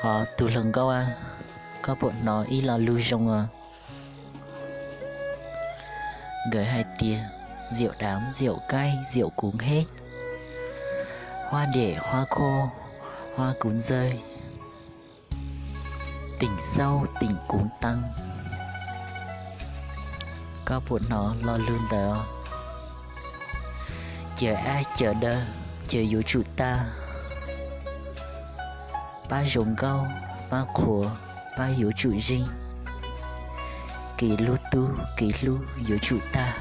Os tus hluas nkauj, koj puas hnov ib lo lus zoo os? Nkawd hais tias: Rượu đàm rượu cay, rượu cũng hết, hoa để hoa khô, hoa cũng rơi, tỉnh rau tỉnh cũng tăng. Koj puas hnov lo lus ntawd? Cawv ab cawv daw, cawv yuav tsum tag. Pab zoo nkauj, pab qhuas, pab yuav tsum zeeg. Kev hlub tub kev hlub yuav tsum tag.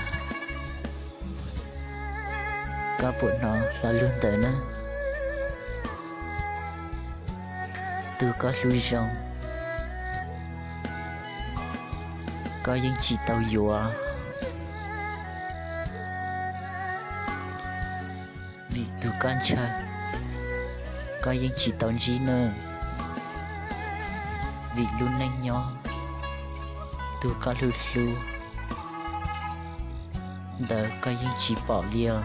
Koj puas hnov lo lus ntawd na? Tus koj hlub zoo, koj yeej tsis tau yuav. Vim tus koj ntshaw, koj yeej tsis tau ntsib na. Vim lub neej nyob, tus koj hlub hlub ntawd koj yeej tsis pom li os.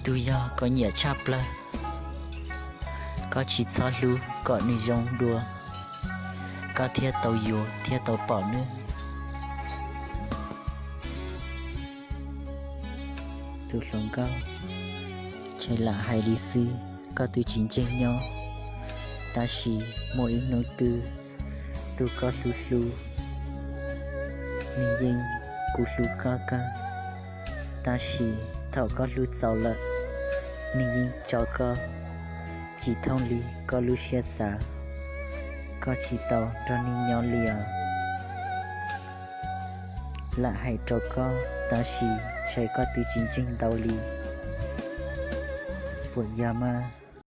Tus yog koj nyiam tshaj plaws, koj tsis txhob hlub kom nws zoo dua, koj thiaj tau yuav thiaj tau pom nawb. Tus hluas nkauj, ntshe lam hais li xwb koj twb tsis ntseeg nyob, tab sis muaj ib hnub twg tus koj hlub hlub, nws yeej kuj hlub koj kawg, tab sis thaum koj hlub txaus lawm, nws yeej tso koj tsis thooj li koj lub siab xav, koj tsis tau nrog nws nyob li os. Lam hais rau koj tab sis ntshe koj twb tsis ntseeg ntau li, puas yog mas?